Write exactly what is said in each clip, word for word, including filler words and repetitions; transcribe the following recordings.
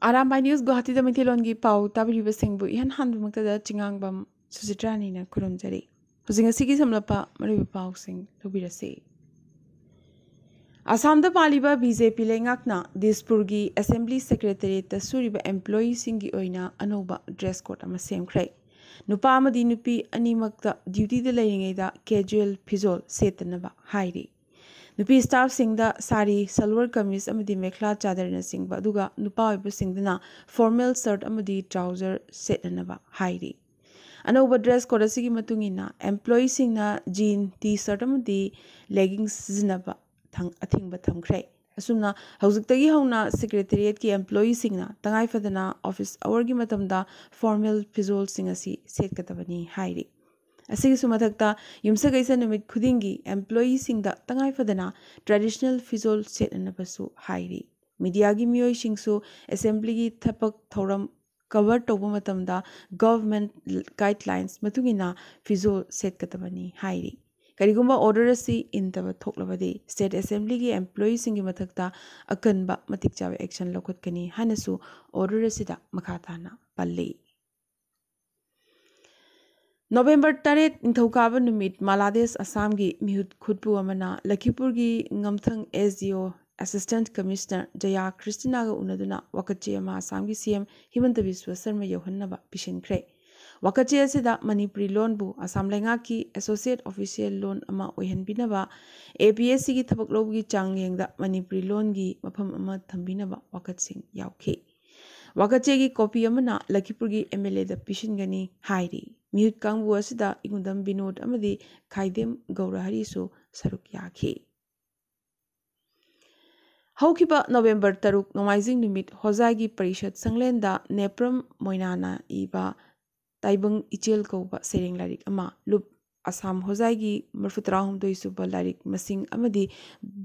ꯑꯥꯔꯥꯝꯕꯥꯏ news ꯒꯨꯋꯥꯍꯥꯇꯤꯗ ꯃꯩꯇꯩꯂꯣꯟꯒꯤ ꯄꯥꯎ ꯇꯥꯕꯤꯔꯤꯕꯁꯤꯡꯕꯨ ꯏꯍꯥꯟ ꯍꯥꯟꯕꯃꯛꯇꯗ ꯆꯤꯉꯥꯡꯕꯝ ꯁꯨꯆꯤꯇ꯭ꯔꯥꯅꯤꯅ ꯈꯨꯔꯨꯝꯖꯔꯤ꯫ ꯍꯧꯖꯤꯛ ꯉꯁꯤꯒꯤ ꯁꯝꯂꯞꯄ ꯃꯔꯨꯑꯣꯏꯕ ꯄꯥꯎꯁꯤꯡ ꯂꯧꯕꯤꯔꯁꯤ꯫ ꯑꯁꯥꯝꯗ ꯄꯥꯜꯂꯤꯕ ꯕꯤ ꯖꯦ ꯄꯤ ꯂꯩꯉꯥꯛꯅ ꯗꯤꯁꯄꯨꯔꯒꯤ ꯑꯦꯁꯦꯝꯕ꯭ꯂꯤ ꯁꯦꯀ꯭ꯔꯦꯇꯔꯤꯌꯦꯠꯇ ꯁꯨꯔꯤꯕ ꯑꯦꯝꯄ꯭ꯂꯣꯌꯤꯁꯤꯡꯒꯤ ꯑꯣꯏꯅ ꯑꯅꯧꯕ ꯗ꯭ꯔꯦꯁ ꯀꯣꯗ ꯑꯃ ꯁꯦꯝꯈ꯭ꯔꯦ꯫ ꯅꯨꯄꯥ ꯑꯃꯗꯤ ꯅꯨꯄꯤ ꯑꯅꯤꯃꯛꯇ ꯗ꯭ꯌꯨꯇꯤꯗ ꯂꯩꯔꯤꯉꯩꯗ ꯀꯦꯖꯨꯋꯦꯜ ꯐꯤꯖꯣꯜ ꯁꯦꯠꯇꯅꯕ ꯍꯥꯏꯔꯤ꯫ ꯅꯨꯄꯤ ꯁ꯭ꯇꯥꯐꯁꯤꯡꯗ ꯁꯥꯔꯤ, ꯁꯜꯋꯥꯔ ꯀꯃꯤꯖ ꯑꯃꯗꯤ ꯃꯦꯈꯂꯥ ꯆꯥꯗꯔꯅꯆꯤꯡꯕ, ꯑꯗꯨꯒ ꯅꯨꯄꯥ ꯑꯣꯏꯕꯁꯤꯡꯗꯅ ꯐꯣꯔꯃꯦꯜ ꯁꯔꯠ ꯑꯃꯗꯤ ꯇ꯭ꯔꯥꯎꯖꯔ ꯁꯦꯠꯅꯅꯕ ꯍꯥꯏꯔꯤ꯫ ꯑꯅꯧꯕ ꯗ꯭ꯔꯦꯁ ꯀꯣꯗ ꯑꯁꯤꯒꯤ ꯃꯇꯨꯡ ꯏꯟꯅ, ꯑꯦꯝꯄ꯭ꯂꯣꯌꯤꯁꯤꯡꯅ ꯖꯤꯟ, ꯇꯤ ꯁꯔꯠ ꯑꯃꯗꯤ ꯂꯦꯒꯤꯡꯁ ꯁꯤꯖꯤꯟꯅꯕ ꯊꯪ-, ꯑꯊꯤꯡꯕ ꯊꯝꯈ꯭ꯔꯦ꯫ ꯑꯁꯨꯝꯅ, ꯍꯧꯖꯤꯛꯇꯒꯤ ꯍꯧꯅ ꯁꯦꯀ꯭ꯔꯦꯇꯔꯤꯌꯦꯠꯀꯤ ꯑꯦꯝꯄ꯭ꯂꯣꯌꯤꯁꯤꯡꯅ ꯇꯉꯥꯏ ꯐꯗꯅ ꯑꯣꯐꯤꯁ ꯑꯋꯔꯒꯤ ꯃꯇꯝꯗ ꯐꯣꯔꯃꯦꯜ ꯐꯤꯖꯣꯜꯁꯤꯡ ꯑꯁꯤ ꯁꯦꯠꯀꯗꯕꯅꯤ ꯍꯥꯏꯔꯤ꯫ ꯑꯁꯤꯒꯤꯁꯨ ꯃꯊꯛꯇ, ꯌꯨꯝꯁꯀꯩꯁ ꯅꯨꯃꯤꯠ ꯈꯨꯗꯤꯡꯒꯤ ꯑꯦꯝꯄ꯭ꯂꯣꯌꯤꯁꯤꯡꯗ ꯇꯉꯥꯏ ꯐꯗꯅ ꯇ꯭ꯔꯦꯗꯤꯁꯅꯦꯜ ꯐꯤꯖꯣꯜ ꯁꯦꯠꯅꯅꯕꯁꯨ ꯍꯥꯏꯔꯤ꯫ ꯃꯤꯗꯤꯌꯥꯒꯤ ꯃꯤꯑꯣꯏꯁꯤꯡꯁꯨ ꯑꯦꯁꯦꯝꯕ꯭ꯂꯤꯒꯤ ꯊꯕꯛ ꯊꯧꯔꯝ ꯀꯚꯔ ꯇꯧꯕ ꯃꯇꯝꯗ ꯒꯚꯔꯟꯃꯦꯟꯠ ꯒꯥꯏꯗꯂꯥꯏꯟꯁ ꯃꯇꯨꯡ ꯏꯟꯅ ꯐꯤꯖꯣꯜ ꯁꯦꯠꯀꯗꯕꯅꯤ ꯍꯥꯏꯔꯤ꯫ ꯀꯔꯤꯒꯨꯝꯕ ꯑꯣꯔꯗꯔ ꯑꯁꯤ ꯏꯟꯗꯕ ꯊꯣꯛꯂꯕꯗꯤ, ꯁ꯭ꯇꯦꯠ ꯑꯦꯁꯦꯝꯕ꯭ꯂꯤꯒꯤ ꯑꯦꯝꯄ꯭ꯂꯣꯌꯤꯁꯤꯡꯒꯤ ꯃꯊꯛꯇ ꯑꯀꯟꯕ ꯃꯇꯤꯛ ꯆꯥꯕ ꯑꯦꯛꯁꯟ ꯂꯧꯈꯠꯀꯅꯤ ꯍꯥꯏꯅꯁꯨ ꯑꯣꯔꯗꯔ ꯑꯁꯤꯗ ꯃꯈꯥ ꯇꯥꯅ ꯄꯜꯂꯤ꯫ ꯅꯣꯕꯦꯝꯕꯔ ꯇꯔꯦꯠ, ꯅꯤꯡꯊꯧꯀꯥꯕ ꯅꯨꯃꯤꯠ, ꯃꯥꯂꯥꯗꯦꯁ ꯑꯁꯥꯝꯒꯤ ꯃꯤꯍꯨꯠ ꯈꯨꯠꯄꯨ ꯑꯃꯅ ꯂꯈꯤꯄꯨꯔꯒꯤ ꯉꯝꯊꯪ ꯑꯦꯁ ꯗꯤ ꯑꯣ, ꯑꯦꯁꯤꯁꯇꯦꯟꯠ ꯀꯃꯤꯁꯅꯔ ꯖꯌꯥ ꯀ꯭ꯔꯤꯁꯇꯤꯅꯥꯒ ꯎꯅꯗꯨꯅ ꯋꯥꯀꯠꯆꯦ ꯑꯃ ꯑꯁꯥꯝꯒꯤ ꯁꯤ ꯑꯦꯝ ꯍꯤꯃꯟꯇ ꯕꯤꯁ꯭ꯋ ꯁꯔꯃ ꯌꯧꯍꯟꯅꯕ ꯄꯤꯁꯤꯟꯈ꯭ꯔꯦ꯫ ꯋꯥꯀꯠꯆꯦ ꯑꯁꯤꯗ ꯃꯅꯤꯄꯨꯔꯤ ꯂꯣꯟꯕꯨ ꯑꯁꯥꯝ ꯂꯩꯉꯥꯛꯀꯤ ꯑꯦꯁꯣꯁꯤꯌꯦꯠ ꯑꯣꯐꯤꯁꯤꯌꯦꯜ ꯂꯣꯟ ꯑꯃ ꯑꯣꯏꯍꯟꯕꯤꯅꯕ, ꯑꯦ ꯄꯤ ꯑꯦꯁ ꯁꯤꯒꯤ ꯊꯕꯛ ꯂꯧꯕꯒꯤ ꯆꯥꯡꯌꯦꯡꯗ ꯃꯅꯤꯄꯨꯔꯤ ꯂꯣꯟꯒꯤ ꯃꯐꯝ ꯑꯃ ꯊꯝꯕꯤꯅꯕ ꯋꯥꯀꯠꯁꯤꯡ ꯌꯥꯎꯈꯤ꯫ ꯋꯥꯀꯠꯆꯦꯒꯤ ꯀꯣꯄꯤ ꯑꯃꯅ ꯂꯈꯤꯄꯨꯔꯒꯤ ꯑꯦꯝ ꯑꯦꯜ ꯑꯦꯗ ꯄꯤꯁꯤꯟꯒꯅꯤ ꯍꯥꯏꯔꯤ꯫ ꯃꯤꯍꯨꯠ ꯀꯥꯡꯕꯨ ꯑꯁꯤꯗ ꯏꯉꯨꯗꯝ ꯕꯤꯅꯣꯗ ꯑꯃꯗꯤ ꯈꯥꯏꯗꯦꯝ ꯒꯧꯔꯍꯔꯤꯁꯨ ꯁꯔꯨꯛ ꯌꯥꯈꯤ꯫ ꯍꯧꯈꯤꯕ ꯅꯣꯕꯦꯝꯕꯔ ꯇꯔꯨꯛ, ꯅꯣꯡꯃꯥꯏꯖꯤꯡ ꯅꯨꯃꯤꯠ, ꯍꯣꯖꯥꯏꯒꯤ ꯄꯔꯤꯁꯠ ꯁꯪꯂꯦꯟꯗ ꯅꯦꯄ꯭ꯔꯝ ꯃꯣꯏꯅꯥꯅ ꯏꯕ ꯇꯥꯏꯕꯪ ꯏꯆꯦꯜ ꯀꯧꯕ ꯁꯩꯔꯦꯡ ꯂꯥꯏꯔꯤꯛ ꯑꯃ, ꯂꯨꯞ ꯑꯁꯥꯝ ꯍꯣꯖꯥꯏꯒꯤ ꯃꯔꯤꯐꯨ ꯇꯔꯥꯍꯨꯝꯗꯣꯏ ꯁꯨꯕ ꯂꯥꯏꯔꯤꯛ ꯃꯁꯤꯡ ꯑꯃꯗꯤ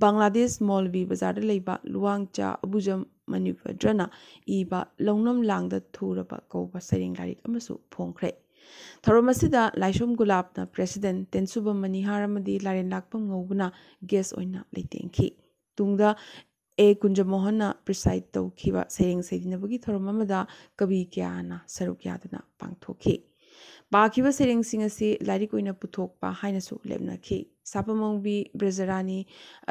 ꯕꯪꯒ꯭ꯂꯥꯗꯦꯁ ꯃꯧꯂꯚꯤ ꯕꯖꯥꯔꯗ ꯂꯩꯕ ꯂꯨꯋꯥꯡꯆꯥ ꯑꯕꯨꯖꯝ ꯃꯅꯤꯚꯗ꯭ꯔꯅ ꯏꯕ ꯂꯧꯅꯝ ꯂꯥꯡꯗ ꯊꯨꯔꯕ ꯀꯧꯕ ꯁꯩꯔꯦꯡ ꯂꯥꯏꯔꯤꯛ ꯑꯃꯁꯨ ꯐꯣꯡꯈ꯭ꯔꯦ꯫ ꯊꯧꯔꯝ ꯑꯁꯤꯗ ꯂꯥꯏꯁ꯭ꯔꯝ ꯒꯨꯂꯥꯞꯅ ꯄ꯭ꯔꯦꯁꯤꯗꯦꯟꯠ, ꯇꯦꯟꯁꯨꯕꯝ ꯃꯅꯤꯍꯥꯔ ꯑꯃꯗꯤ ꯂꯥꯔꯦꯟꯂꯥꯛꯄꯝ ꯉꯧꯕꯅ ꯒꯦꯁ ꯑꯣꯏꯅ ꯂꯩꯇꯦꯡꯈꯤ꯫ ꯇꯨꯡꯗ ꯑꯦ ꯀꯨꯟꯖꯃꯣꯍꯟꯅ ꯄ꯭ꯔꯤꯁꯥꯏꯗ ꯇꯧꯈꯤꯕ ꯁꯩꯔꯦꯡ ꯁꯩꯗꯤꯟꯅꯕꯒꯤ ꯊꯧꯔꯝ ꯑꯃꯗ ꯀꯕꯤ ꯀꯌꯥꯅ ꯁꯔꯨꯛ ꯌꯥꯗꯨꯅ ꯄꯥꯡꯊꯣꯛꯈꯤ꯫ ꯄꯥꯈꯤꯕ ꯁꯩꯔꯦꯡꯁꯤꯡ ꯑꯁꯤ ꯂꯥꯏꯔꯤꯛ ꯑꯣꯏꯅ ꯄꯨꯊꯣꯛꯄ ꯍꯥꯏꯅꯁꯨ ꯂꯦꯞꯅꯈꯤ꯫ ꯁꯥꯄꯝ ꯑꯣꯡꯕꯤ ꯕ꯭ꯔꯖꯔꯥꯅꯤ,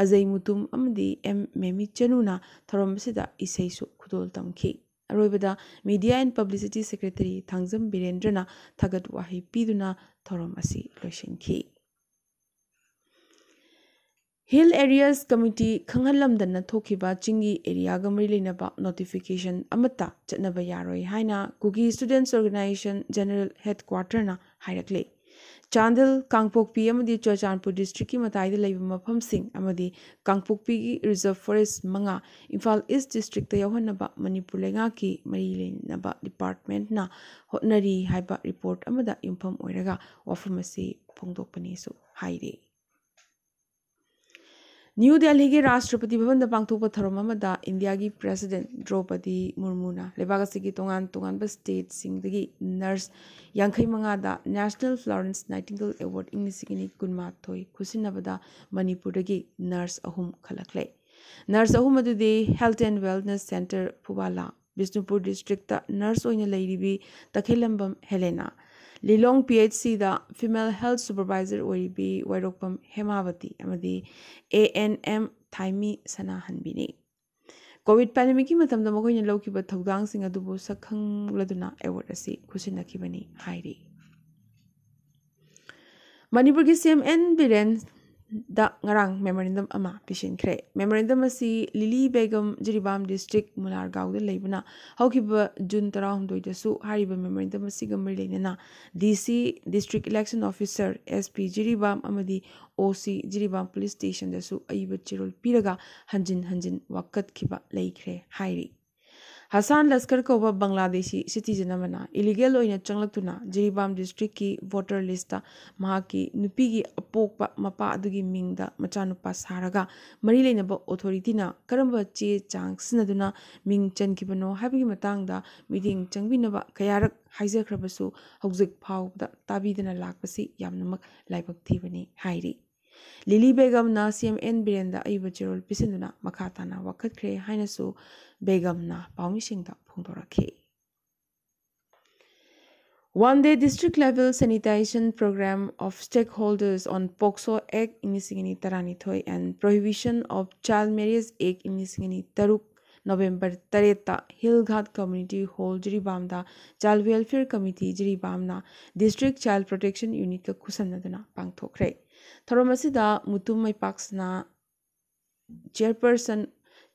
ꯑꯖꯩ ꯃꯨꯇꯨꯝ ꯑꯃꯗꯤ ꯑꯦꯝ ꯃꯦꯃꯤ ꯆꯅꯨꯅ ꯊꯧꯔꯝ ꯑꯁꯤꯗ ꯏꯁꯩꯁꯨ ꯈꯨꯗꯣꯜ ꯇꯝꯈꯤ꯫ ꯑꯔꯣꯏꯕꯗ Media and Publicity Secretary Thangjam ꯕꯤꯔꯦꯟꯗ꯭ꯔꯅ ꯊꯥꯒꯠ ꯋꯥꯍꯩ ꯄꯤꯗꯨꯅ ꯊꯧꯔꯝ ꯑꯁꯤ ꯂꯣꯏꯁꯤꯟꯈꯤ꯫ Hill Areas Committee ꯈꯪꯍꯜꯂꯝꯗꯅ ꯊꯣꯛꯈꯤꯕ ꯆꯤꯡꯒꯤ ꯑꯦꯔꯤꯌꯥꯒ ꯃꯔꯤ ꯂꯩꯅꯕ ꯅꯣꯇꯤꯐꯤꯀꯦꯁꯟ ꯑꯃꯠꯇ ꯆꯠꯅꯕ ꯌꯥꯔꯣꯏ ꯍꯥꯏꯅ ꯀꯨꯀꯤ ꯁ꯭ꯇꯨꯗꯦꯟꯠꯁ ꯑꯣꯔꯒꯅꯥꯏꯖꯦꯁꯟ ꯖꯦꯅꯔꯦꯜ ꯍꯦꯗꯀ꯭ꯋꯥꯇꯔꯅ ꯍꯥꯏꯔꯛꯂꯦ꯫ ꯆꯥꯟꯗꯦꯜ, ꯀꯥꯡꯄꯣꯛꯄꯤ ꯑꯃꯗꯤ ꯆꯨꯔꯆꯥꯟꯄꯨꯔ ꯗꯤꯁꯇ꯭ꯔꯤꯛꯀꯤ ꯃꯇꯥꯏꯗ ꯂꯩꯕ ꯃꯐꯝꯁꯤꯡ ꯑꯃꯗꯤ ꯀꯥꯡꯄꯣꯛꯄꯤꯒꯤ ꯔꯤꯖꯔꯚ ꯐꯣꯔꯦꯁ ꯃꯉꯥ ꯏꯝꯐꯥꯜ ꯏꯁ ꯗꯤꯁꯇ꯭ꯔꯤꯛꯇ ꯌꯥꯎꯍꯟꯅꯕ ꯃꯅꯤꯄꯨꯔ ꯂꯩꯉꯥꯛꯀꯤ ꯃꯔꯤ ꯂꯩꯅꯕ ꯗꯤꯄꯥꯔꯠꯃꯦꯟꯠꯅ ꯍꯣꯠꯅꯔꯤ ꯍꯥꯏꯕ ꯔꯤꯄꯣꯔꯠ ꯑꯃꯗ ꯌꯨꯝꯐꯝ ꯑꯣꯏꯔꯒ ꯋꯥꯐꯝ ꯑꯁꯤ ꯐꯣꯡꯗꯣꯛꯄꯅꯦꯁꯨ ꯍꯥꯏꯔꯤ꯫ ꯅ꯭ꯌꯨ ꯗꯦꯜꯍꯤꯒꯤ ꯔꯥꯁꯇ꯭ꯔꯄꯇꯤ ꯚꯕꯟꯗ ꯄꯥꯡꯊꯣꯛꯄ ꯊꯧꯔꯝ ꯑꯃꯗ ꯏꯟꯗꯤꯌꯥꯒꯤ ꯄ꯭ꯔꯦꯁꯤꯗꯦꯟꯠ ꯗ꯭ꯔꯧꯄꯗꯤ ꯃꯨꯔꯃꯨꯅ ꯂꯩꯕꯥꯛ ꯑꯁꯤꯒꯤ ꯇꯣꯉꯥꯟ ꯇꯣꯉꯥꯟꯕ ꯁ꯭ꯇꯦꯠꯁꯤꯡꯗꯒꯤ ꯅꯔꯁ ꯌꯥꯡꯈꯩ ꯃꯉꯥꯗ National Florence Nightingale Award ꯏꯪ ꯂꯤꯁꯤꯡ ꯑꯅꯤ ꯀꯨꯟꯃꯥꯊꯣꯏ ꯈꯨꯠꯁꯤꯟꯅꯕꯗ ꯃꯅꯤꯄꯨꯔꯗꯒꯤ ꯅꯔꯁ ꯑꯍꯨꯝ ꯈꯜꯂꯛꯂꯦ꯫ ꯅꯔꯁ ꯑꯍꯨꯝ ꯑꯗꯨꯗꯤ Health and Wellness Centre ꯐꯨꯕꯥꯂꯥ, ꯕꯤꯁꯅꯨꯄꯨꯔ ꯗꯤꯁꯇ꯭ꯔꯤꯛꯇ ꯅꯔꯁ ꯑꯣꯏꯅ ꯂꯩꯔꯤꯕꯤ ꯇꯈꯦꯜꯂꯝꯕꯝ ꯍꯦꯂꯦꯅꯥ, ꯂꯤꯂꯣꯡ ꯄꯤ ꯑꯩꯆ ꯁꯤꯗ ꯐꯤꯃꯦꯜ ꯍꯦꯜꯊ ꯁꯨꯄꯔꯚꯥꯏꯖꯔ ꯑꯣꯏꯔꯤꯕꯤ ꯋꯥꯏꯔꯣꯛꯄꯝ ꯍꯦꯃꯥꯕꯇꯤ ꯑꯃꯗꯤ ꯑꯦ ꯑꯦꯟ ꯑꯦꯝ ꯊꯥꯏꯃꯤ ꯁꯅꯥꯍꯟꯕꯤꯅꯤ꯫ ꯀꯣꯚꯤꯗ ꯄꯦꯟꯗꯦꯃꯤꯛꯀꯤ ꯃꯇꯝꯗ ꯃꯈꯣꯏꯅ ꯂꯧꯈꯤꯕ ꯊꯧꯗꯥꯡꯁꯤꯡ ꯑꯗꯨꯕꯨ ꯁꯛꯈꯪꯂꯗꯨꯅ ꯑꯦꯋꯥꯔꯗ ꯑꯁꯤ ꯈꯨꯠꯁꯤꯟꯅꯈꯤꯕꯅꯤ ꯍꯥꯏꯔꯤ꯫ ꯃꯅꯤꯄꯨꯔꯒꯤ ꯁꯤ ꯑꯦꯝ ꯑꯦꯟ ꯕꯤꯔꯦꯟꯗ ꯉꯔꯥꯡ ꯃꯦꯃꯣꯔꯦꯟꯗꯝ ꯑꯃ ꯄꯤꯁꯤꯟꯈ꯭ꯔꯦ꯫ ꯃꯦꯃꯣꯔꯦꯟꯗꯝ ꯑꯁꯤ ꯂꯤꯂꯤ ꯕꯦꯒꯝ ꯖꯤꯔꯤꯕꯥꯝ ꯗꯤꯁꯇ꯭ꯔꯤꯛ ꯃꯨꯂꯥꯔꯒꯥꯎꯗ ꯂꯩꯕꯅ ꯍꯧꯈꯤꯕ ꯖꯨꯟ ꯇꯔꯥꯍꯨꯝꯗꯣꯏꯗꯁꯨ ꯍꯥꯏꯔꯤꯕ ꯃꯦꯃꯣꯔꯦꯟꯗꯝ ꯑꯁꯤꯒ ꯃꯔꯤ ꯂꯩꯅꯅ ꯗꯤ ꯁꯤ, district election officer, S P Jiribam ꯑꯃꯗꯤ ꯑꯣ ꯁꯤ ꯖꯤꯔꯤꯕꯥꯝ ꯄꯨꯂꯤꯁ ꯁ꯭ꯇꯦꯁꯟꯗꯁꯨ ꯑꯏꯕ ꯆꯦꯔꯣꯜ ꯄꯤꯔꯒ ꯍꯟꯖꯤꯟ ꯍꯟꯖꯤꯟ ꯋꯥꯀꯠꯈꯤꯕ ꯂꯩꯈ꯭ꯔꯦ ꯍꯥꯏꯔꯤ꯫ ꯍꯁꯥꯟ ꯂꯁꯀꯔ ꯀꯧꯕ ꯕꯪꯒ꯭ꯂꯥꯗꯦꯁꯤ ꯁꯤꯇꯤꯖꯟ ꯑꯃꯅ ꯏꯂꯤꯒꯦꯜ ꯑꯣꯏꯅ ꯆꯪꯂꯛꯇꯨꯅ ꯖꯤꯔꯤꯕꯥꯝ ꯗꯤꯁꯇ꯭ꯔꯤꯛꯀꯤ ꯚꯣꯇꯔ ꯂꯤꯁꯇ ꯃꯍꯥꯛꯀꯤ ꯅꯨꯄꯤꯒꯤ ꯑꯄꯣꯛꯄ ꯃꯄꯥ ꯑꯗꯨꯒꯤ ꯃꯤꯡꯗ ꯃꯆꯥꯅꯨꯄꯥ ꯁꯥꯔꯒ ꯃꯔꯤ ꯂꯩꯅꯕ ꯑꯣꯊꯣꯔꯤꯇꯤꯅ ꯀꯔꯝꯕ ꯆꯦ ꯆꯥꯡ ꯁꯤꯖꯤꯟꯅꯗꯨꯅ ꯃꯤꯡ ꯆꯟꯈꯤꯕꯅꯣ ꯍꯥꯏꯕꯒꯤ ꯃꯇꯥꯡꯗ ꯃꯤꯠꯌꯦꯡ ꯆꯪꯕꯤꯅꯕ ꯀꯌꯥꯔꯛ ꯍꯥꯏꯖꯈ꯭ꯔꯕꯁꯨ ꯍꯧꯖꯤꯛ ꯐꯥꯎꯕꯗ ꯇꯥꯕꯤꯗꯅ ꯂꯥꯛꯄꯁꯤ ꯌꯥꯝꯅꯃꯛ ꯂꯥꯏꯕꯛ ꯊꯤꯕꯅꯤ ꯍꯥꯏꯔꯤ꯫ ꯂꯤꯂꯤ ꯕꯦꯒꯝꯅ ꯁꯤ ꯑꯦꯝ ꯑꯦꯟ ꯕꯤꯔꯦꯟꯗ ꯑꯏꯕ ꯆꯦꯔꯣꯜ ꯄꯤꯁꯤꯟꯗꯨꯅ ꯃꯈꯥ ꯇꯥꯅ ꯋꯥꯀꯠꯈ꯭ꯔꯦ ꯍꯥꯏꯅꯁꯨ ꯕꯦꯒꯝꯅ ꯄꯥꯎꯃꯤꯁꯤꯡꯗ ꯐꯣꯡꯗꯣꯔꯛꯈꯤ꯫ One day district level sanitation program of stakeholders on POCSO Act ꯏꯪ ꯂꯤꯁꯤꯡ ꯑꯅꯤ ꯇꯔꯥꯅꯤꯊꯣꯏ and Prohibition of Child Marriage Act ꯏꯪ ꯂꯤꯁꯤꯡ ꯑꯅꯤ ꯇꯔꯨꯛ November ꯇꯔꯦꯠꯇ ꯍꯤꯜ ꯘꯥꯠ Community Hall ꯖꯤꯔꯤꯕꯥꯝꯗ Child Welfare Committee ꯖꯤꯔꯤꯕꯥꯝꯅ District Child Protection Unitꯀ ꯈꯨꯠꯁꯝꯅꯗꯨꯅ ꯄꯥꯡꯊꯣꯛꯈ꯭ꯔꯦ꯫ ꯊꯧꯔꯝ ꯑꯁꯤꯗ Mutum ꯃꯩꯄꯥꯛꯁꯅꯥ, Chairperson,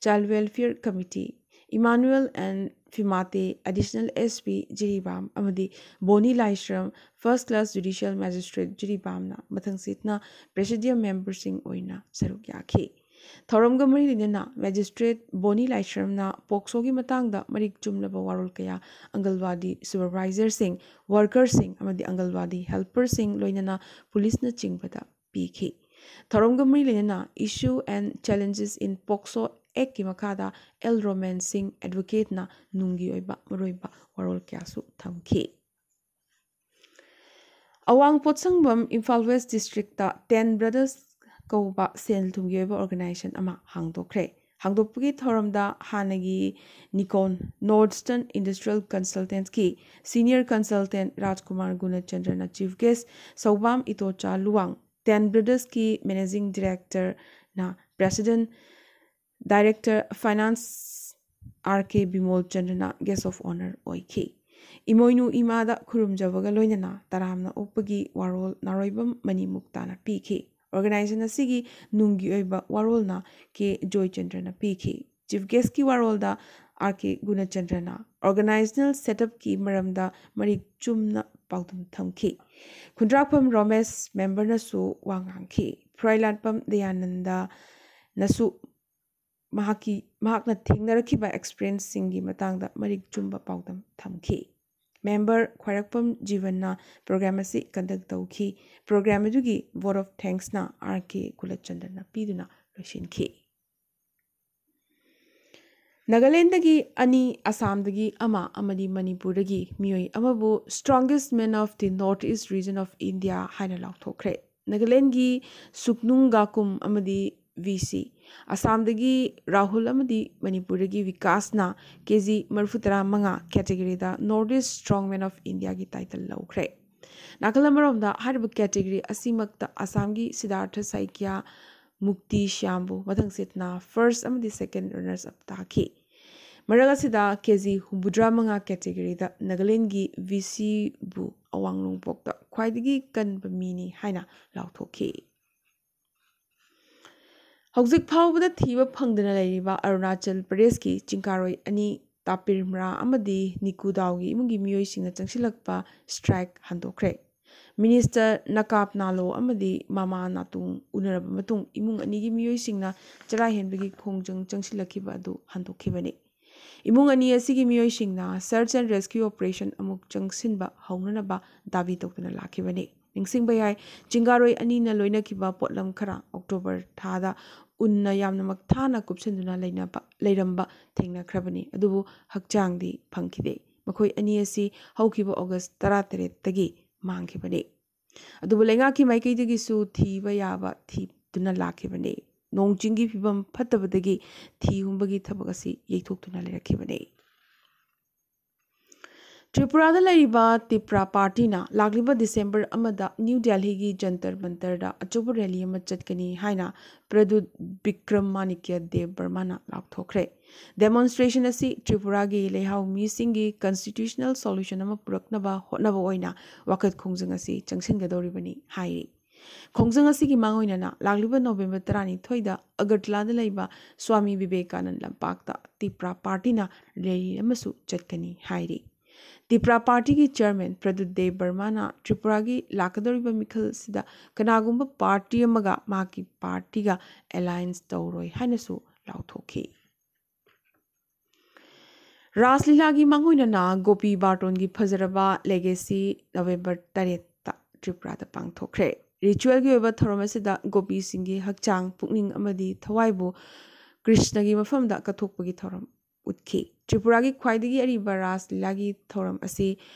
Child Welfare Committee, Emmanuel and Fimate, Additional S P Jiribam, ꯑꯃꯗꯤ ꯕꯣꯅꯤ ꯂꯥꯏꯁ꯭ꯔꯝ, First Class Judicial Magistrate ꯖꯤꯔꯤꯕꯥꯝꯅ ꯃꯊꯪꯁꯤꯠꯅ Presidium memberꯁꯤꯡ ꯑꯣꯏꯅ ꯁꯔꯨꯛ ꯌꯥꯈꯤ꯫ ꯊꯧꯔꯝꯒ ꯃꯔꯤ ꯂꯩꯅꯅ Magistrate ꯕꯣꯅꯤ ꯂꯥꯏꯁ꯭ꯔꯝꯅ ꯄꯣꯛꯁꯣꯒꯤ ꯃꯇꯥꯡꯗ ꯃꯔꯤꯛ ꯆꯨꯝꯂꯕ ꯋꯥꯔꯣꯜ ꯀꯌꯥ ꯑꯪꯒꯜꯋꯥꯗꯤ supervisorꯁꯤꯡ, workerꯁꯤꯡ ꯑꯃꯗꯤ ꯑꯪꯒꯜꯋꯥꯗꯤ helperꯁꯤꯡ ꯂꯣꯏꯅꯅ ꯄꯨꯂꯤꯁꯅꯆꯤꯡꯕꯗ ꯄꯤꯈꯤ꯫ ꯊꯧꯔꯝꯒ ꯃꯔꯤ ꯂꯩꯅꯅ Issue and Challenges in POCSO Actꯀꯤ ꯃꯈꯥꯗ ꯑꯦꯜ ꯔꯣꯃꯦꯟ ꯁꯤꯡ advocateꯅ ꯅꯨꯡꯒꯤ ꯑꯣꯏꯕ ꯃꯔꯨꯑꯣꯏꯕ ꯋꯥꯔꯣꯜ ꯀꯌꯥꯁꯨ ꯊꯝꯈꯤ꯫ ꯑꯋꯥꯡ ꯄꯣꯠꯁꯪꯕꯝ ꯏꯝꯐꯥꯜ West Districtꯇ Ten Brothers ꯀꯧꯕ ꯁꯦꯜ ꯊꯨꯝꯒꯤ ꯑꯣꯏꯕ organization ꯑꯃ ꯍꯥꯡꯗꯣꯛꯈ꯭ꯔꯦ꯫ ꯍꯥꯡꯗꯣꯛꯄꯒꯤ ꯊꯧꯔꯝꯗ ꯍꯥꯟꯅꯒꯤ Nikon Nordstern Industrial Consultantsꯀꯤ Senior Consultant Rajkumar ꯒꯨꯅꯆꯟꯗ꯭ꯔꯅ chief guest, ꯁꯧꯕꯥꯝ ꯏꯇꯣꯆꯥ Luwang, Ten Brothersꯀꯤ Managing Directorꯅ President, Director Finance R K Bimol ꯆꯟꯗ꯭ꯔꯅ Guest of Honour ꯑꯣꯏꯈꯤ꯫ ꯏꯃꯣꯏꯅꯨ ꯏꯃꯥꯗ ꯈꯨꯔꯨꯝꯖꯕꯒ ꯂꯣꯏꯅꯅ ꯇꯔꯥꯝꯅ ꯑꯣꯛꯄꯒꯤ ꯋꯥꯔꯣꯜ ꯅꯥꯔꯣꯏꯕꯝ ꯃꯅꯤ ꯃꯨꯛꯇꯥꯅ ꯄꯤꯈꯤ꯫ Organization ꯑꯁꯤꯒꯤ ꯅꯨꯡꯒꯤ ꯑꯣꯏꯕ ꯋꯥꯔꯣꯜꯅ ꯀꯦ ꯖꯣꯏꯆꯟꯗ꯭ꯔꯅ ꯄꯤꯈꯤ꯫ Chief guestꯀꯤ ꯋꯥꯔꯣꯜꯗ R K ꯒꯨꯅꯆꯟꯗ꯭ꯔꯅ organizational setupꯀꯤ ꯃꯔꯝꯗ ꯃꯔꯤꯛ ꯆꯨꯝꯅ ꯄꯥꯎꯗꯝ ꯊꯝꯈꯤ꯫ ꯈꯨꯟꯗ꯭ꯔꯥꯛꯐꯝ ꯔꯣꯃꯦꯁ memberꯅꯁꯨ ꯋꯥ ꯉꯥꯡꯈꯤ꯫ ꯐ꯭ꯔꯥꯏꯂꯥꯠꯄꯝ ꯗꯌꯥꯅꯟꯗꯅꯁꯨ ꯃꯍꯥꯛꯀꯤ, ꯃꯍꯥꯛꯅ ꯊꯦꯡꯅꯔꯛꯈꯤꯕ experienceꯁꯤꯡꯒꯤ ꯃꯇꯥꯡꯗ ꯃꯔꯤꯛ ꯆꯨꯝꯕ ꯄꯥꯎꯗꯝ ꯊꯝꯈꯤ꯫ Member ꯈ꯭ꯋꯥꯏꯔꯥꯛꯄꯝ ꯖꯤꯕꯟꯅ program ꯑꯁꯤ conduct ꯇꯧꯈꯤ꯫ Program ꯑꯗꯨꯒꯤ vote of thanksꯅ R K ꯀꯨꯂꯆꯟꯗ꯭ꯔꯅ ꯄꯤꯗꯨꯅ ꯂꯣꯏꯁꯤꯟꯈꯤ꯫ ꯅꯥꯒꯥꯂꯦꯟꯗꯒꯤ ꯑꯅꯤ, ꯑꯁꯥꯝꯗꯒꯤ ꯑꯃ ꯑꯃꯗꯤ ꯃꯅꯤꯄꯨꯔꯗꯒꯤ ꯃꯤꯑꯣꯏ ꯑꯃꯕꯨ Strongest Man of the North East Region of India ꯍꯥꯏꯅ ꯂꯥꯎꯊꯣꯛꯈ꯭ꯔꯦ꯫ ꯅꯥꯒꯥꯂꯦꯟꯒꯤ ꯁꯨꯛꯅꯨꯡ ꯒꯥꯀꯨꯝ ꯑꯃꯗꯤ ꯚꯤ ꯁꯤ, ꯑꯁꯥꯝꯗꯒꯤ ꯔꯥꯍꯨꯜ ꯑꯃꯗꯤ ꯃꯅꯤꯄꯨꯔꯗꯒꯤ ꯕꯤꯀꯥꯁꯅ ꯀꯦ ꯖꯤ ꯃꯔꯤꯐꯨꯇꯔꯥ ꯃꯉꯥ categoryꯗ North East Strongman of Indiaꯒꯤ title ꯂꯧꯈ꯭ꯔꯦ꯫ ꯅꯥꯀꯜ ꯑꯃꯔꯣꯝꯗ ꯍꯥꯏꯔꯤꯕ category ꯑꯁꯤꯃꯛꯇ ꯑꯁꯥꯝꯒꯤ ꯁꯤꯗꯥꯔꯊ ꯁꯥꯏꯀ꯭ꯌꯥ, ꯃꯨꯛꯇꯤ ꯁ꯭ꯌꯥꯝꯕꯨ ꯃꯊꯪꯁꯤꯠꯅ first ꯑꯃꯗꯤ second runners up ꯇꯥꯈꯤ꯫ ꯃꯔꯛ ꯑꯁꯤꯗ ꯀꯦ ꯖꯤ ꯍꯨꯝꯐꯨꯇꯔꯥ ꯃꯉꯥ categoryꯗ ꯅꯥꯒꯥꯂꯦꯟꯒꯤ ꯚꯤ ꯁꯤꯕꯨ ꯑꯋꯥꯡ ꯅꯣꯡꯄꯣꯛꯇ ꯈ꯭ꯋꯥꯏꯗꯒꯤ ꯀꯟꯕ ꯃꯤꯅꯤ ꯍꯥꯏꯅ ꯂꯥꯎꯊꯣꯛꯈꯤ꯫ ꯍꯧꯖꯤꯛ ꯐꯥꯎꯕꯗ ꯊꯤꯕ ꯐꯪꯗꯅ ꯂꯩꯔꯤꯕ ꯑꯔꯨꯅꯥꯆꯜ ꯄ꯭ꯔꯗꯦꯁꯀꯤ ꯆꯤꯡꯀꯥꯔꯣꯏ ꯑꯅꯤ ꯇꯥꯄꯤꯔꯃ꯭ꯔꯥ ꯑꯃꯗꯤ ꯅꯤꯀꯨꯗꯥꯎꯒꯤ ꯏꯃꯨꯡꯒꯤ ꯃꯤꯑꯣꯏꯁꯤꯡꯅ ꯆꯪꯁꯤꯜꯂꯛꯄ strike ꯍꯟꯗꯣꯛꯈ꯭ꯔꯦ꯫ ꯃꯤꯅꯤꯁꯇꯔ ꯅꯀꯥꯞ ꯅꯥꯂꯣ ꯑꯃꯗꯤ ꯃꯃꯥ ꯅꯥꯇꯨꯡ ꯎꯅꯔꯕ ꯃꯇꯨꯡ ꯏꯃꯨꯡ ꯑꯅꯤꯒꯤ ꯃꯤꯑꯣꯏꯁꯤꯡꯅ ꯆꯔꯥ ꯍꯦꯟꯕꯒꯤ ꯈꯣꯡꯖꯪ ꯆꯪꯁꯤꯜꯂꯛꯈꯤꯕ ꯑꯗꯨ ꯍꯟꯗꯣꯛꯈꯤꯕꯅꯤ꯫ ꯏꯃꯨꯡ ꯑꯅꯤ ꯑꯁꯤꯒꯤ ꯃꯤꯑꯣꯏꯁꯤꯡꯅ search and rescue operation ꯑꯃꯨꯛ ꯆꯪꯁꯤꯟꯕ ꯍꯧꯅꯅꯕ ꯗꯥꯕꯤ ꯇꯧꯗꯨꯅ ꯂꯥꯛꯈꯤꯕꯅꯤ꯫ ꯅꯤꯡꯁꯤꯡꯕ ꯌꯥꯏ, ꯆꯤꯡꯒꯥꯔꯣꯏ ꯑꯅꯤꯅ ꯂꯣꯏꯅꯈꯤꯕ ꯄꯣꯠꯂꯝ ꯈꯔ ꯑꯣꯛꯇꯣꯕꯔ ꯊꯥꯗ ꯎꯟꯅ ꯌꯥꯝꯅ ꯃꯛꯊꯥꯅ ꯀꯨꯞꯁꯤꯟꯗꯨꯅ ꯂꯩꯅꯕ, ꯂꯩꯔꯝꯕ ꯊꯦꯡꯅꯈ꯭ꯔꯕꯅꯤ, ꯑꯗꯨꯕꯨ ꯍꯛꯆꯥꯡꯗꯤ ꯐꯪꯈꯤꯗꯦ꯫ ꯃꯈꯣꯏ ꯑꯅꯤ ꯑꯁꯤ ꯍꯧꯈꯤꯕ ꯑꯣꯒꯁ ꯇꯔꯥꯇꯔꯦꯠꯇꯒꯤ ꯃꯥꯡꯈꯤꯕꯅꯤ꯫ ꯑꯗꯨꯕꯨ ꯂꯩꯉꯥꯛꯀꯤ ꯃꯥꯏꯀꯩꯗꯒꯤꯁꯨ ꯊꯤꯕ ꯌꯥꯕ ꯊꯤꯗꯨꯅ ꯂꯥꯛꯈꯤꯕꯅꯤ꯫ ꯅꯣꯡ ꯆꯤꯡꯒꯤ ꯐꯤꯕꯝ ꯐꯠꯇꯕꯗꯒꯤ ꯊꯤ ꯍꯨꯝꯕꯒꯤ ꯊꯕꯛ ꯑꯁꯤ ꯌꯩꯊꯣꯛꯇꯨꯅ ꯂꯩꯔꯛꯈꯤꯕꯅꯤ꯫ ꯇ꯭ꯔꯤꯄꯨꯔꯥꯗ ꯂꯩꯔꯤꯕ ꯇꯤꯄ꯭ꯔꯥ ꯄꯥꯔꯇꯤꯅ ꯂꯥꯛꯂꯤꯕ ꯗꯤꯁꯦꯝꯕꯔ ꯑꯃꯗ ꯅ꯭ꯌꯨ ꯗꯦꯜꯍꯤꯒꯤ ꯖꯟꯇꯔ ꯃꯟꯇꯔꯗ ꯑꯆꯧꯕ ꯔꯦꯂꯤ ꯑꯃ ꯆꯠꯀꯅꯤ ꯍꯥꯏꯅ ꯄ꯭ꯔꯗꯨꯠ ꯕꯤꯀ꯭ꯔꯝ ꯃꯥꯅꯤꯀ꯭ꯌ ꯗꯦꯕ ꯕꯔꯃꯥꯅ ꯂꯥꯎꯊꯣꯛꯈ꯭ꯔꯦ꯫ Demonstration ꯑꯁꯤ ꯇ꯭ꯔꯤꯄꯨꯔꯥꯒꯤ ꯂꯩꯍꯥꯎ ꯃꯤꯁꯤꯡꯒꯤ constitutional solution ꯑꯃ ꯄꯨꯔꯛꯅꯕ ꯍꯣꯠꯅꯕ ꯑꯣꯏꯅ ꯋꯥꯀꯠ ꯈꯣꯡꯖꯪ ꯑꯁꯤ ꯆꯪꯁꯤꯟꯒꯗꯧꯔꯤꯕꯅꯤ ꯍꯥꯏꯔꯤ꯫ ꯈꯣꯡꯖꯪ ꯑꯁꯤꯒꯤ ꯃꯥꯡꯑꯣꯏꯅꯅ ꯂꯥꯛꯂꯤꯕ ꯅꯣꯕꯦꯝꯕꯔ ꯇꯔꯥꯅꯤꯊꯣꯏꯗ ꯑꯒꯔꯇꯂꯥꯗ ꯂꯩꯕ ꯁ꯭ꯋꯥꯃꯤ ꯕꯤꯕꯦꯀꯥꯅꯟꯗ ꯂꯝꯄꯥꯛꯇ ꯇꯤꯄ꯭ꯔꯥ ꯄꯥꯔꯇꯤꯅ ꯔꯦꯂꯤ ꯑꯃꯁꯨ ꯆꯠꯀꯅꯤ ꯍꯥꯏꯔꯤ꯫ ꯇꯤꯄ꯭ꯔꯥ ꯄꯥꯔꯇꯤꯒꯤ ꯆꯤꯌꯔꯃꯦꯟ ꯄ꯭ꯔꯗꯨꯠ ꯗꯦꯕ ꯕꯔꯃꯥꯅ ꯇ꯭ꯔꯤꯄꯨꯔꯥꯒꯤ ꯂꯥꯛꯀꯗꯧꯔꯤꯕ ꯃꯤꯈꯜ ꯑꯁꯤꯗ ꯀꯅꯥꯒꯨꯝꯕ ꯄꯥꯔꯇꯤ ꯑꯃꯒ ꯃꯍꯥꯛꯀꯤ ꯄꯥꯔꯇꯤꯒ alliance ꯇꯧꯔꯣꯏ ꯍꯥꯏꯅꯁꯨ ꯂꯥꯎꯊꯣꯛꯈꯤ꯫ ꯔꯥꯁ ꯂꯤꯂꯥꯒꯤ ꯃꯥꯡꯑꯣꯏꯅꯅ ꯒꯣꯄꯤ ꯕꯥꯔꯇꯣꯟꯒꯤ ꯐꯖꯔꯕ ꯂꯦꯒꯦꯁꯤ ꯅꯕꯦꯝꯕꯔ ꯇꯔꯦꯠꯇ ꯇ꯭ꯔꯤꯄꯨꯔꯥꯗ ꯄꯥꯡꯊꯣꯛꯈ꯭ꯔꯦ꯫ ꯔꯤꯆꯨꯋꯦꯜꯒꯤ ꯑꯣꯏꯕ ꯊꯧꯔꯝ ꯑꯁꯤꯗ ꯒꯣꯄꯤꯁꯤꯡꯒꯤ ꯍꯛꯆꯥꯡ, ꯄꯨꯛꯅꯤꯡ ꯑꯃꯗꯤ ꯊꯋꯥꯏꯕꯨ ꯀ꯭ꯔꯤꯁꯅꯒꯤ ꯃꯐꯝꯗ ꯀꯠꯊꯣꯛꯄꯒꯤ ꯊꯧꯔꯝ ꯎꯠꯈꯤ꯫ ꯇ꯭ꯔꯤꯄꯨꯔꯥꯒꯤ ꯈ꯭ꯋꯥꯏꯗꯒꯤ ꯑꯔꯤꯕ ꯔꯥꯁ ꯂꯤꯂꯥꯒꯤ ꯊꯧꯔꯝ ꯑꯁꯤ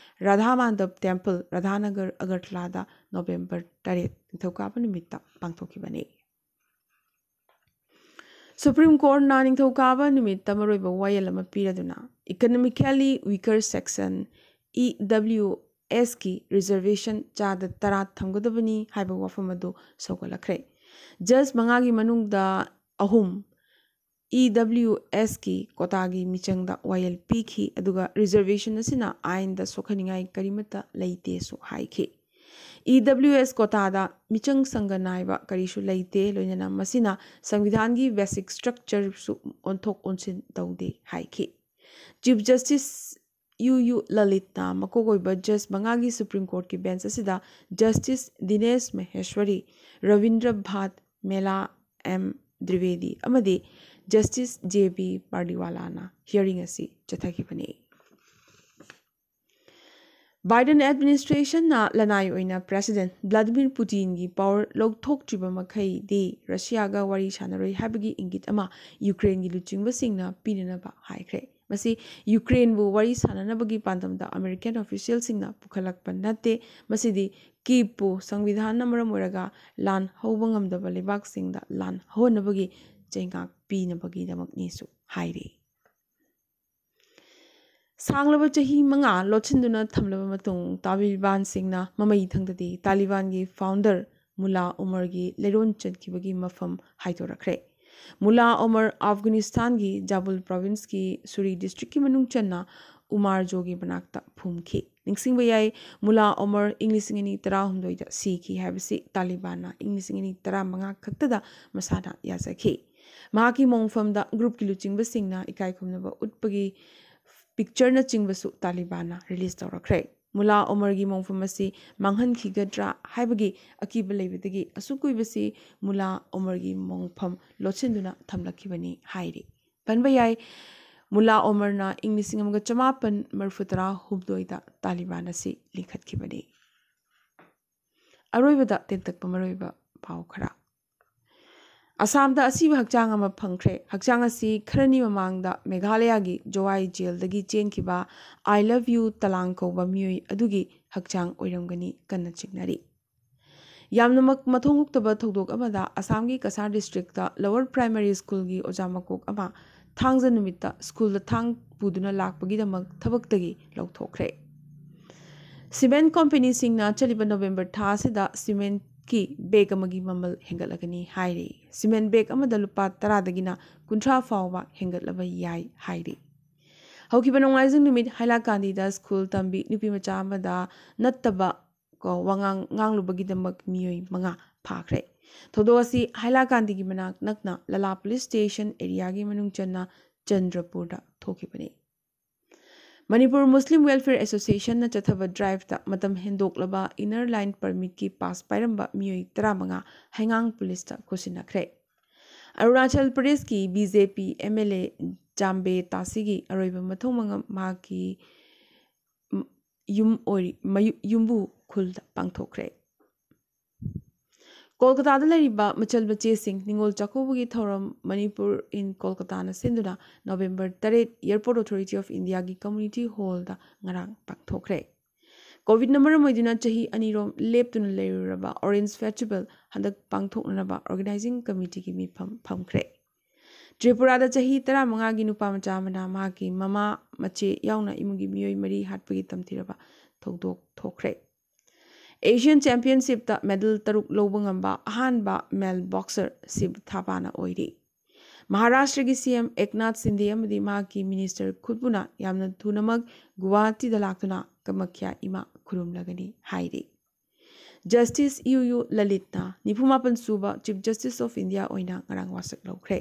ꯔꯥꯙꯥ ꯃꯥꯙꯕ ꯇꯦꯝꯄꯜ, ꯔꯥꯙꯥꯅꯒꯔ, ꯑꯒꯔꯇꯂꯥꯗ ꯅꯣꯕꯦꯝꯕꯔ ꯇꯔꯦꯠ, ꯅꯤꯡꯊꯧꯀꯥꯕ ꯅꯨꯃꯤꯠꯇ ꯄꯥꯡꯊꯣꯛꯈꯤꯕꯅꯤ꯫ ꯁꯨꯄ꯭ꯔꯤꯝ ꯀꯣꯔꯠꯅ ꯅꯤꯡꯊꯧꯀꯥꯕ ꯅꯨꯃꯤꯠꯇ ꯃꯔꯨꯑꯣꯏꯕ ꯋꯥꯌꯦꯜ ꯑꯃ ꯄꯤꯔꯗꯨꯅ economically weaker section, E W S ꯀꯤ reservation ꯆꯥꯗ ꯇꯔꯥ ꯊꯝꯒꯗꯕꯅꯤ ꯍꯥꯏꯕ ꯋꯥꯐꯝ ꯑꯗꯨ ꯁꯧꯒꯠꯂꯛꯈ꯭ꯔꯦ꯫ ꯖꯖ ꯃꯉꯥꯒꯤ ꯃꯅꯨꯡꯗ ꯑꯍꯨꯝ E W S ꯀꯤ ꯀꯣꯇꯥꯒꯤ ꯃꯤꯆꯪꯗ ꯋꯥꯌꯦꯜ ꯄꯤꯈꯤ, ꯑꯗꯨꯒ reservation ꯑꯁꯤꯅ ꯑꯥꯏꯟꯗ ꯁꯣꯛꯍꯟꯅꯤꯡꯉꯥꯏ ꯀꯔꯤꯃꯠꯇ ꯂꯩꯇꯦꯁꯨ ꯍꯥꯏꯈꯤ꯫ E W S ꯀꯣꯇꯥꯗ ꯃꯤꯆꯪ ꯁꯪꯒ ꯅꯥꯏꯕ ꯀꯔꯤꯁꯨ ꯂꯩꯇꯦ, ꯂꯣꯏꯅꯅ ꯃꯁꯤꯅ ꯁꯪꯕꯤꯙꯥꯟꯒꯤ basic structureꯁꯨ ꯑꯣꯟꯊꯣꯛ ꯑꯣꯟꯁꯤꯟ ꯇꯧꯗꯦ ꯍꯥꯏꯈꯤ꯫ ꯆꯤꯐ ꯖꯁꯇꯤꯁ ꯌꯨ ꯌꯨ ꯂꯂꯤꯠꯅ ꯃꯀꯣꯛ ꯑꯣꯏꯕ ꯖꯖ ꯃꯉꯥꯒꯤ ꯁꯨꯄ꯭ꯔꯤꯝ ꯀꯣꯔꯠꯀꯤ ꯕꯦꯟꯆ ꯑꯁꯤꯗ ꯖꯁꯇꯤꯁ ꯗꯤꯅꯦꯁ ꯃꯍꯦꯁ꯭ꯋꯔꯤ, ꯔꯕꯤꯟꯗ꯭ꯔ ꯚꯥꯠ, ꯃꯦꯂꯥ ꯑꯦꯝ ꯗ꯭ꯔꯤꯕꯦꯗꯤ ꯑꯃꯗꯤ ꯖꯁꯇꯤꯁ ꯖꯦ ꯕꯤ ꯄꯥꯔꯗꯤꯋꯥꯂꯥꯅ hearing ꯑꯁꯤ ꯆꯠꯊꯈꯤꯕꯅꯤ꯫ ꯕꯥꯏꯗꯟ administrationꯅ ꯂꯅꯥꯏ ꯑꯣꯏꯅ ꯄ꯭ꯔꯦꯁꯤꯗꯦꯟꯠ ꯚ꯭ꯂꯥꯗꯤꯃꯤꯔ ꯄꯨꯇꯤꯟꯒꯤ power ꯂꯧꯊꯣꯛꯇ꯭ꯔꯤꯕ ꯃꯈꯩꯗꯤ ꯔꯁꯤꯌꯥꯒ ꯋꯥꯔꯤ ꯁꯥꯟꯅꯔꯣꯏ ꯍꯥꯏꯕꯒꯤ ꯏꯪꯒꯤꯠ ꯑꯃ ꯌꯨꯀ꯭ꯔꯦꯟꯒꯤ ꯂꯨꯆꯤꯡꯕꯁꯤꯡꯅ ꯄꯤꯅꯅꯕ ꯍꯥꯏꯈ꯭ꯔꯦ꯫ ꯃꯁꯤ ꯌꯨꯀ꯭ꯔꯦꯟꯕꯨ ꯋꯥꯔꯤ ꯁꯥꯟꯅꯅꯕꯒꯤ ꯄꯥꯟꯗꯝꯗ ꯑꯃꯦꯔꯤꯀꯥꯟ officialꯁꯤꯡꯅ ꯄꯨꯈꯠꯂꯛꯄ ꯅꯠꯇꯦ, ꯃꯁꯤꯗꯤ ꯀꯤꯞꯄꯨ ꯁꯪꯕꯤꯙꯥꯟꯅ ꯃꯔꯝ ꯑꯣꯏꯔꯒ ꯂꯥꯟ ꯍꯧꯕ ꯉꯝꯗꯕ ꯂꯩꯕꯥꯛꯁꯤꯡꯗ ꯂꯥꯟ ꯍꯧꯍꯟꯅꯕꯒꯤ ꯆꯩꯉꯥꯛ ꯄꯤꯅꯕꯒꯤꯗꯃꯛꯅꯤꯁꯨ ꯍꯥꯏꯔꯤ꯫ ꯁꯥꯡꯂꯕ ꯆꯍꯤ ꯃꯉꯥ ꯂꯣꯠꯁꯤꯟꯗꯨꯅ ꯊꯝꯂꯕ ꯃꯇꯨꯡ, ꯇꯥꯂꯤꯕꯥꯟꯁꯤꯡꯅ ꯃꯃꯩ ꯊꯪꯗꯗꯤ ꯇꯥꯂꯤꯕꯥꯟꯒꯤ founder ꯃꯨꯂꯥ ꯎꯃꯔꯒꯤ ꯂꯩꯔꯣꯟ ꯆꯠꯈꯤꯕꯒꯤ ꯃꯐꯝ ꯍꯥꯏꯗꯣꯔꯛꯈ꯭ꯔꯦ꯫ ꯃꯨꯂꯥ ꯎꯃꯔ ꯑꯐꯒꯥꯅꯤꯁꯇꯥꯟꯒꯤ ꯖꯥꯕꯨꯜ provinceꯀꯤ ꯁꯨꯔꯤ districtꯀꯤ ꯃꯅꯨꯡ ꯆꯟꯅ ꯎꯃꯥꯔꯖꯣꯒꯤ ꯃꯅꯥꯛꯇ ꯐꯨꯝꯈꯤ꯫ ꯅꯤꯡꯁꯤꯡꯕ ꯌꯥꯏ, ꯃꯨꯂꯥ ꯎꯃꯔ ꯏꯪ ꯂꯤꯁꯤꯡ ꯑꯅꯤ ꯇꯔꯥꯍꯨꯝꯗꯣꯏꯗ ꯁꯤꯈꯤ ꯍꯥꯏꯕꯁꯤ ꯇꯥꯂꯤꯕꯥꯟꯅ ꯏꯪ ꯂꯤꯁꯤꯡ ꯑꯅꯤ ꯇꯔꯥꯃꯉꯥ ꯈꯛꯇꯗ ꯃꯁꯥꯅ ꯌꯥꯖꯈꯤ꯫ ꯃꯍꯥꯛꯀꯤ ꯃꯣꯡꯐꯝꯗ groupꯀꯤ ꯂꯨꯆꯤꯡꯕꯁꯤꯡꯅ ꯏꯀꯥꯏ ꯈꯨꯝꯅꯕ ꯎꯠꯄꯒꯤ pictureꯅꯆꯤꯡꯕꯁꯨ ꯇꯥꯂꯤꯕꯥꯟꯅ release ꯇꯧꯔꯛꯈ꯭ꯔꯦ꯫ ꯃꯨꯂꯥ ꯎꯃꯔꯒꯤ ꯃꯣꯡꯐꯝ ꯑꯁꯤ ꯃꯥꯡꯍꯟꯈꯤꯒꯗ꯭ꯔꯥ ꯍꯥꯏꯕꯒꯤ ꯑꯀꯤꯕ ꯂꯩꯕꯗꯒꯤ ꯑꯁꯨꯛ ꯀꯨꯏꯕꯁꯤ ꯃꯨꯂꯥ ꯎꯃꯔꯒꯤ ꯃꯣꯡꯐꯝ ꯂꯣꯠꯁꯤꯟꯗꯨꯅ ꯊꯝꯂꯛꯈꯤꯕꯅꯤ ꯍꯥꯏꯔꯤ꯫ ꯄꯟꯕ ꯌꯥꯏ, ꯃꯨꯂꯥ ꯎꯃꯔꯅ ꯏꯪ ꯂꯤꯁꯤꯡ ꯑꯃꯒ ꯆꯃꯥꯄꯟ ꯃꯔꯤꯐꯨ ꯇꯔꯥ ꯍꯨꯝꯗꯣꯏꯗ ꯇꯥꯂꯤꯕꯥꯟ ꯑꯁꯤ ꯂꯤꯡꯈꯠꯈꯤꯕꯅꯤ꯫ ꯑꯔꯣꯏꯕꯗ ꯇꯦꯟꯇꯛꯄ ꯃꯔꯨꯑꯣꯏꯕ ꯄꯥꯎ ꯈꯔ꯫ ꯑꯁꯥꯝꯗ ꯑꯁꯤꯕ ꯍꯛꯆꯥꯡ ꯑꯃ ꯐꯪꯈ꯭ꯔꯦ꯫ ꯍꯛꯆꯥꯡ ꯑꯁꯤ ꯈꯔꯅꯤ ꯃꯃꯥꯡꯗ ꯃꯦꯘꯥꯂꯌꯥꯒꯤ ꯖꯣꯋꯥꯏ ꯖꯦꯜꯗꯒꯤ ꯆꯦꯟꯈꯤꯕ "I love you ꯇꯂꯥꯡ" ꯀꯧꯕ ꯃꯤꯑꯣꯏ ꯑꯗꯨꯒꯤ ꯍꯛꯆꯥꯡ ꯑꯣꯏꯔꯝꯒꯅꯤ ꯀꯟꯅ ꯆꯤꯡꯅꯔꯤ꯫ ꯌꯥꯝꯅꯃꯛ ꯃꯊꯣꯡ ꯍꯨꯛꯇꯕ ꯊꯧꯗꯣꯛ ꯑꯃꯗ ꯑꯁꯥꯝꯒꯤ ꯀꯁꯥꯔ ꯗꯤꯁꯇ꯭ꯔꯤꯛꯇ ꯂꯣꯋꯔ ꯄ꯭ꯔꯥꯏꯃꯔꯤ ꯁ꯭ꯀꯨꯜꯒꯤ ꯑꯣꯖꯥ ꯃꯀꯣꯛ ꯑꯃ ꯊꯥꯡꯖ ꯅꯨꯃꯤꯠꯇ ꯁ꯭ꯀꯨꯜꯗ ꯊꯥꯡ ꯄꯨꯗꯨꯅ ꯂꯥꯛꯄꯒꯤꯗꯃꯛ ꯊꯕꯛꯇꯒꯤ ꯂꯧꯊꯣꯛꯈ꯭ꯔꯦ꯫ ꯁꯤꯃꯦꯟ ꯀꯣꯝꯄꯦꯅꯤꯁꯤꯡꯅ ꯆꯠꯂꯤꯕ ꯅꯣꯕꯦꯝꯕꯔ ꯊꯥ ꯑꯁꯤꯗ ꯁꯤꯃꯦꯟꯀꯤ ꯕꯦꯒ ꯑꯃꯒꯤ ꯃꯃꯜ ꯍꯦꯟꯒꯠꯂꯒꯅꯤ ꯍꯥꯏꯔꯤ꯫ ꯁꯤꯃꯦꯟ ꯕꯦꯒ ꯑꯃꯗ ꯂꯨꯄꯥ ꯇꯔꯥꯗꯒꯤꯅ ꯀꯨꯟꯊ꯭ꯔꯥ ꯐꯥꯎꯕ ꯍꯦꯟꯒꯠꯂꯕ ꯌꯥꯏ ꯍꯥꯏꯔꯤ꯫ ꯍꯧꯈꯤꯕ ꯅꯣꯡꯃꯥꯏꯖꯤꯡ ꯅꯨꯃꯤꯠ ꯍꯥꯏꯂꯥꯀꯥꯟꯗꯤꯗ ꯁ꯭ꯀꯨꯜ ꯇꯝꯕꯤ ꯅꯨꯄꯤ ꯃꯆꯥ ꯑꯃꯗ ꯅꯠꯇꯕ ꯀꯣ ꯋꯥꯉꯥꯡ ꯉꯥꯡꯂꯨꯕꯒꯤꯗꯃꯛ ꯃꯤꯑꯣꯏ ꯃꯉꯥ ꯐꯥꯈ꯭ꯔꯦ꯫ ꯊꯧꯗꯣꯛ ꯑꯁꯤ ꯍꯥꯏꯂꯥꯀꯥꯟꯗꯤꯒꯤ ꯃꯅꯥꯛ ꯅꯛꯅ ꯂꯂꯥ ꯄꯨꯂꯤꯁ ꯁ꯭ꯇꯦꯁꯟ ꯑꯦꯔꯤꯌꯥꯒꯤ ꯃꯅꯨꯡ ꯆꯟꯅ ꯆꯟꯗ꯭ꯔꯄꯨꯔꯗ ꯊꯣꯛꯈꯤꯕꯅꯤ꯫ ꯃꯅꯤꯄꯨꯔ ꯃꯨꯁꯂꯤꯝ ꯋꯦꯜꯐꯤꯌꯔ ꯑꯦꯁꯣꯁꯤꯌꯦꯁꯟꯅ ꯆꯠꯊꯕ ꯗ꯭ꯔꯥꯏꯚꯇ ꯃꯇꯝ ꯍꯦꯟꯗꯣꯛꯂꯕ ꯏꯅꯔ ꯂꯥꯏꯟ ꯄꯔꯃꯤꯠꯀꯤ ꯄꯥꯁ ꯄꯥꯏꯔꯝꯕ ꯃꯤꯑꯣꯏ ꯇꯔꯥꯃꯉꯥ ꯍꯩꯉꯥꯡ ꯄꯨꯂꯤꯁꯇ ꯈꯨꯠꯁꯤꯟꯅꯈ꯭ꯔꯦ꯫ ꯑꯔꯨꯅꯥꯆꯜ ꯄ꯭ꯔꯗꯦꯁꯀꯤ B J P M L A Jambey ꯇꯥꯁꯤꯒꯤ ꯑꯔꯣꯏꯕ ꯃꯊꯧ ꯃꯉꯝ ꯃꯍꯥꯛꯀꯤ ꯌꯨꯝ ꯑꯣꯏꯔꯤ ꯃꯌꯨ- ꯌꯨꯝꯕꯨ ꯈꯨꯜꯗ ꯄꯥꯡꯊꯣꯛꯈ꯭ꯔꯦ꯫ ꯀꯣꯜꯀꯇꯥꯗ ꯂꯩꯔꯤꯕ ꯃꯆꯜ ꯃꯆꯦꯁꯤꯡ ꯅꯤꯉꯣꯜ ꯆꯥꯛꯀꯧꯕꯒꯤ ꯊꯧꯔꯝ ꯃꯅꯤꯄꯨꯔ ꯏꯟ ꯀꯣꯜꯀꯇꯥꯅ ꯁꯤꯟꯗꯨꯅ ꯅꯣꯕꯦꯝꯕꯔ ꯇꯔꯦꯠ Airport Authority of Indiaꯒꯤ community hallꯗ ꯉꯔꯥꯡ ꯄꯥꯡꯊꯣꯛꯈ꯭ꯔꯦ꯫ ꯀꯣꯚꯤꯗꯅ ꯃꯔꯝ ꯑꯣꯏꯗꯨꯅ ꯆꯍꯤ ꯑꯅꯤꯔꯣꯝ ꯂꯦꯞꯇꯨꯅ ꯂꯩꯔꯨꯔꯕ Orange Festival ꯍꯟꯗꯛ ꯄꯥꯡꯊꯣꯛꯅꯅꯕ organizing committeeꯒꯤ ꯃꯤꯐꯝ ꯐꯝꯈ꯭ꯔꯦ꯫ ꯇ꯭ꯔꯤꯄꯨꯔꯥꯗ ꯆꯍꯤ ꯇꯔꯥꯃꯉꯥꯒꯤ ꯅꯨꯄꯥ ꯃꯆꯥ ꯑꯃꯅ ꯃꯍꯥꯛꯀꯤ ꯃꯃꯥ, ꯃꯆꯦ ꯌꯥꯎꯅ ꯏꯃꯨꯡꯒꯤ ꯃꯤꯑꯣꯏ ꯃꯔꯤ ꯍꯥꯠꯄꯒꯤ ꯇꯝꯊꯤꯔꯕ ꯊꯧꯗꯣꯛ ꯊꯣꯛꯈ꯭ꯔꯦ꯫ Asian Championshipꯇ medal ꯇꯔꯨꯛ ꯂꯧꯕ ꯉꯝꯕ ꯑꯍꯥꯟꯕ male boxer ꯁꯤꯕ ꯊꯥꯄꯥꯅ ꯑꯣꯏꯔꯤ꯫ ꯃꯍꯥꯔꯥꯁꯇ꯭ꯔꯒꯤ ꯁꯤ ꯑꯦꯝ ꯑꯦꯛꯅꯥꯊ ꯁꯤꯟꯗꯦ ꯑꯃꯗꯤ ꯃꯍꯥꯛꯀꯤ minister ꯈꯨꯠꯄꯨꯅ ꯌꯥꯝꯅ ꯊꯨꯅꯃꯛ ꯒꯨꯋꯥꯍꯥꯇꯤꯗ ꯂꯥꯛꯇꯨꯅ ꯀꯃꯈ꯭ꯌꯥ ꯏꯃꯥ ꯈꯨꯔꯨꯝꯂꯒꯅꯤ ꯍꯥꯏꯔꯤ꯫ Justice ꯌꯨ ꯌꯨ ꯂꯂꯤꯠꯅ ꯅꯤꯐꯨꯃꯥꯄꯟ ꯁꯨꯕ Chief Justice of India ꯑꯣꯏꯅ ꯉꯔꯥꯡ ꯋꯥꯁꯛ ꯂꯧꯈ꯭ꯔꯦ꯫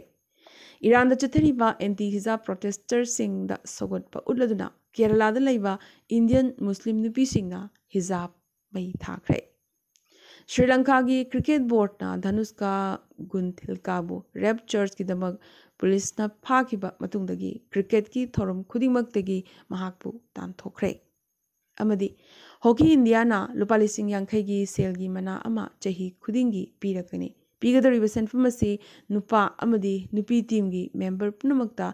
ꯏꯔꯥꯟꯗ ꯆꯠꯊꯔꯤꯕ anti hijab protesterꯁꯤꯡꯗ ꯁꯧꯒꯠꯄ ꯎꯠꯂꯗꯨꯅ ꯀꯦꯔꯂꯥꯗ ꯂꯩꯕ Indian Muslim ꯅꯨꯄꯤꯁꯤꯡꯅ hijab ꯃꯩ ꯊꯥꯈ꯭ꯔꯦ꯫ ꯁ꯭ꯔꯤ ꯂꯪꯀꯥꯒꯤ cricket boardꯅ ꯙꯅꯨꯁꯀꯥ ꯒꯨꯟꯊꯤꯜꯀꯥꯕꯨ rape chargeꯀꯤꯗꯃꯛ ꯄꯨꯂꯤꯁꯅ ꯐꯥꯈꯤꯕ ꯃꯇꯨꯡꯗꯒꯤ cricketꯀꯤ ꯊꯧꯔꯝ ꯈꯨꯗꯤꯡꯃꯛꯇꯒꯤ ꯃꯍꯥꯛꯄꯨ ꯇꯥꯟꯊꯣꯛꯈ꯭ꯔꯦ꯫ ꯑꯃꯗꯤ Hockey Indiaꯅ ꯂꯨꯄꯥ ꯂꯤꯁꯤꯡ ꯌꯥꯡꯈꯩꯒꯤ ꯁꯦꯜꯒꯤ ꯃꯅꯥ ꯑꯃ ꯆꯍꯤ ꯈꯨꯗꯤꯡꯒꯤ ꯄꯤꯔꯛꯀꯅꯤ꯫ ꯄꯤꯒꯗꯧꯔꯤꯕ ꯁꯦꯟꯐꯝ ꯑꯁꯤ ꯅꯨꯄꯥ ꯑꯃꯗꯤ ꯅꯨꯄꯤ ꯇꯤꯝꯒꯤ ꯃꯦꯝꯕꯔ ꯄꯨꯝꯅꯃꯛꯇ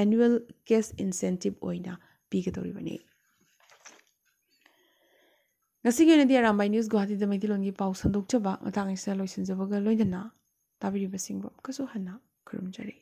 annual cash incentive ꯑꯣꯏꯅ ꯄꯤꯒꯗꯧꯔꯤꯕꯅꯤ꯫ ꯉꯁꯤꯒꯤ ꯑꯣꯏꯅꯗꯤ ꯑꯔꯥꯝꯕꯥꯏ ꯅ꯭ꯌꯨꯁ ꯒꯨꯋꯥꯍꯥꯇꯤꯗ ꯃꯩꯇꯩꯂꯣꯟꯒꯤ ꯄꯥꯎ ꯁꯟꯗꯣꯛꯆꯕ ꯃꯇꯥꯡ ꯑꯁꯤꯗ ꯂꯣꯏꯁꯤꯟꯖꯕꯒ ꯂꯣꯏꯅꯅ ꯇꯥꯕꯤꯔꯤꯕꯁꯤꯡꯕꯨ ꯑꯃꯨꯛꯀꯁꯨ ꯍꯟꯅ ꯈꯨꯔꯨꯝꯖꯔꯤ꯫